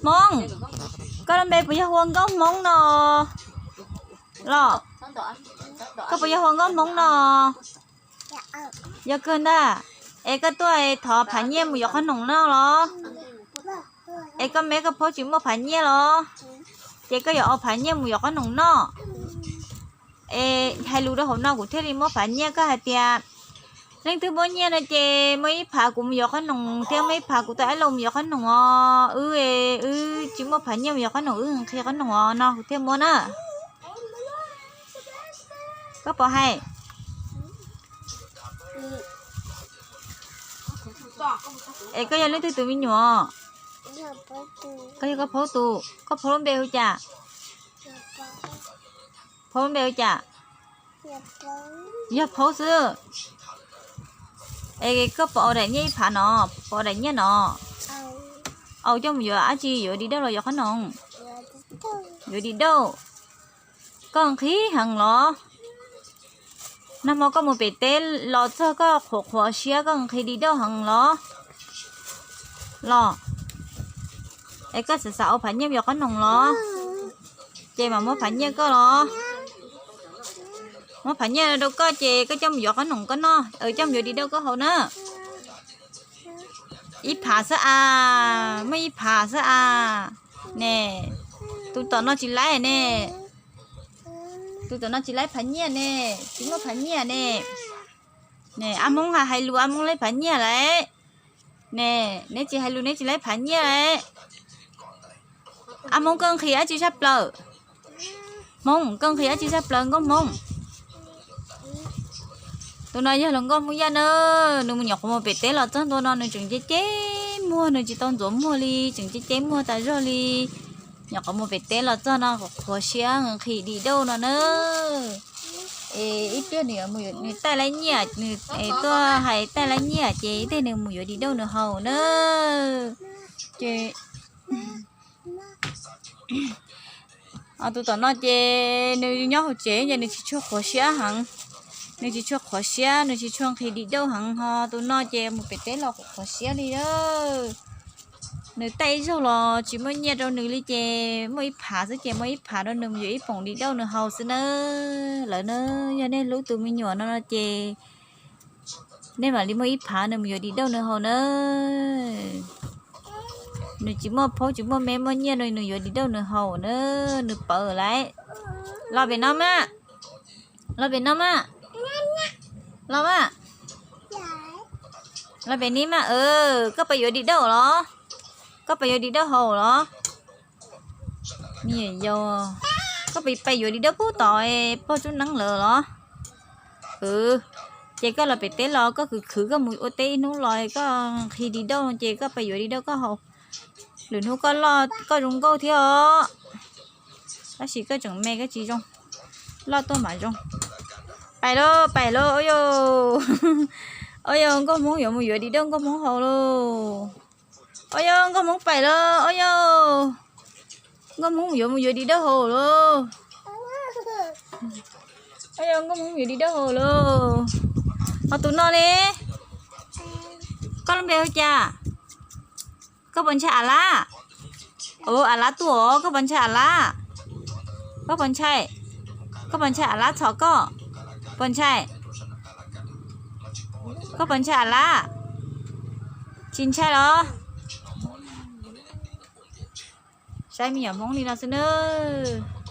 Hmoob, koj lub npe puas yog hu ua Nkauj Hmoob no los? Koj puas yog hu ua Nkauj Hmoob no? Yog kawg ntag. Es koj tuaj thov phav nyiaj mus yuav qhob noom noj los? Es koj me koj phaub tsis muaj phav nyiaj los? Ces koj yuav ua phav nyiaj mus yuav qhob noom noj. Es hais lus rau hauv no kuv thiaj li muab phav nyiaj. Koj hais tias leej twg muaj nyiaj no ces muaj ib phav kuv mus yuav qhob noom thiab muaj ib phav kuv tus aib laus mus yuav qhob noom os. Wb, wb tsis muaj phav nyiaj mus yuav qhob noom, wb nqhis qhob noom os no kuv thiaj muab na. Koj puas hais? Es koj yog leej twg tus me nyuam? Koj yog koj phaub tus. Koj phaub lub npe hu cas? Phaub lub npe hu cas? Yog phaub xwb. Es koj puas ua daim nyiaj ib phav no? Puas ua daim nyiaj no? Au, coj mus yuav dab tsi, yuav di dauj los yuav qhob noom? Yuav di dauj. Koj nqhis heev los? Nag hmo koj mus pem teb los txog koj qhuav qhuav siab koj nqhis di dauj heev los? Los, es koj xav xav ua phav nyiaj yuav qhob noom los? Ces mam muab phav nyiaj koj los. Muab phav nyiaj rau koj ces koj coj mus yuav qhob noom koj noj, coj mus yuav di dauj koj haus na. Ib phav xwb as, muaj ib phav xwb as. Ne, tus tom no tsis laib ne. Tus tom no tsis laib phav nyiaj ne, tsis muaj phav nyiaj ne. Ne, ab Hmoob hais, hais lus ab Hmoob laib phav nyiaj lawm. Ne, neb tsis hais lus neb tsis laib phav nyiaj lawm. Ab Hmoob koj nqhis dab tsi tshaj plaws? Hmoob koj nqhis dab tsi tshaj plaws Nkauj Hmoob? Tus no yog hluas nkauj Hmoob Yaj na, nws mus nyuam qhuav mus pem teb los txog ntua no nws tseem ceb ceb muag, nws tsis tau ntxuav muag li, tseem ceb ceb muag tas zog li. Nyuam qhuav mus pem teb los txog no qhuav siab nqhis di dauj no na. Es ib pliag nws, nws taij laib nyiaj, nws tuaj hais taij laib nyiaj ces ib pliag nws mus yuav di dauj nws haus na. Ces tus tom no ces nws nyob hauv tsev ces nws tsis tshua qhuav siab heev. Nws tsis tshua qhuav siab, nws tsis tshua nqhis di dauj heev, ho tus no ces mus pem teb los qhuav qhuav siab li. Nws taij ib zaug los tsis muaj nyiaj rau nws li ces muaj ib phav xwb ces muaj ib phav rau nws mus yuav ib poom di dauj nws haus xwb na. Lawv na, yog nej hlub tus me nyuam no no ces nej mam li muaj ib phav nws mus yuav di dauj nws haus na. Nws tsis muaj phaub tsis muaj me muaj nyiaj no nws yuav di dauj nws haus na. Nws pawv lawm. Los pem no mas. Los pem no mas. Los mas. Los pem ni mas. Koj pais yuav di dauj los? Koj pais yuav di dauj haus los? Yau, koj pais yuav di dauj pub tom pog Tub Neeb lawm los? Ces koj los pem teb los koj khwv khwv koj mus ua teb ib hnub los koj nqhis di dauj ces koj pais yuav di dauj koj haus. Lwm hnub koj loj koj zoo nkauj thiab os. Tab sis koj tseem me koj tsis zoo. Loj tuaj mam zoo. Pais lauj, pais lauj, o yau. O yau, Nkauj Hmoob yuav mus yuav di dauj Nkauj Hmoob haus lauj. O yau, Nkauj Hmoob pais lauj, o yau. Nkauj Hmoob yuav mus yuav di dauj haus lauj. O yau, Nkauj Hmoob yuav di dauj haus lauj. Ho tus no ne? Koj lub npe hu cas? Koj puas ntshai As Lab? As Lab tuaj os, koj puas ntshai As Lab? Koj puas ntshai? Koj puas ntshai As Lab txhom koj? Puas ntshai? Koj puas ntshai As Lab? Tsis ntshai los? Saib me nyuam Hmoob li no xwb nawb.